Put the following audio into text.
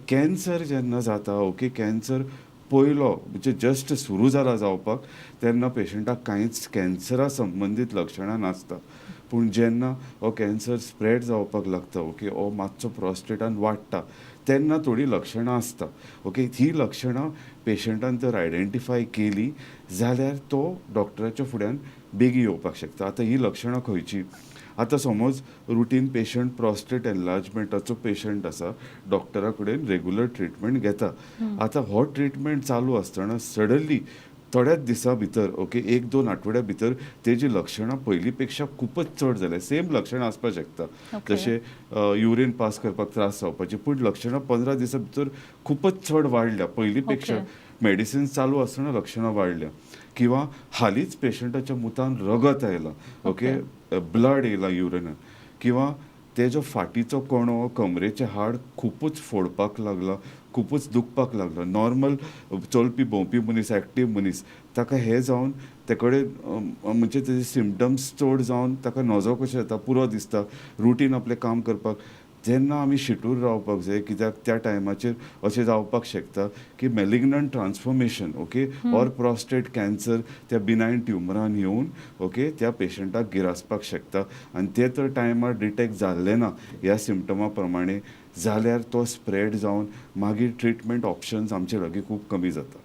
Cancer जेन्ना जाता, okay, cancer पयलो म्हणजे जस्ट सुरू जाला जावपाक तेन्ना पेशंटाक कांयच कॅन्सरा संबंदीत लक्षणां नासता. पूण जेन्ना हो कॅन्सर स्प्रेड जावपाक लागता, ओके, हो मातसो प्रोस्टेटान वाडटा तेन्ना थोडीं लक्षणां आसता. ओके, ही लक्षणां पेशंटान जर आयडेंटिफाय केली जाल्यार तो डॉक्टराच्या फुड्यान बेगीन येवपाक शकता. आतां ही लक्षणां खंयची? आतां समज रुटीन पेशंट प्रोस्टेट एनलार्जमेंटाचो पेशंट आसा, डॉक्टरा कडेन रेगुलर ट्रिटमेंट घेता. आतां हो ट्रिटमेंट चालू आसतना सडनली थोड्याच दिसां भितर, ओके, एक दोन आठवड्या भितर तेजी लक्षणां पयलीं पेक्षा खूपच चड जाल्या. सेम लक्षणां आसपाक शकता, जशें युरीन पास करपाक त्रास जावपाची, पूण लक्षणां 15 दिसां भितर खूपच चड वाडल्या पयलीं पेक्षा. मेडिसिन्स चालू आसतना लक्षणां वाडल्या किंवा हालींच पेशंटाच्या मुतान रगत आयलां, ओके, ब्लड येयलां युरिनान, किंवा तेजो फाटीचो कणो, कमरेचें हाड खुपूच फोडपाक लागला, खुपूच दुखपाक लागला. नॉर्मल चलपी भोंवपी मनीस, एक्टीव मनीस, ताका हें जावन ते कडेन म्हणजे तेजे सिमटम्स चड जावन ताका नजो कशें जाता, पुरो दिसता रुटीन आपलें काम करपाक, जेन्ना आमी शिटूर रावपाक जाय, कित्याक त्या टायमाचेर अशें जावपाक शकता की malignant transformation, okay, or prostate cancer त्या बिनायन ट्युमरान येवन, ओके, त्या पेशंटाक गिरासपाक शकता. आनी ते तर टायमार डिटेक्ट जाल्लें ना ह्या सिमटमा प्रमाणे जाल्यार तो स्प्रेड जावन मागीर ट्रिटमेंट ऑप्शन्स आमचे लागीं खूब कमी जाता.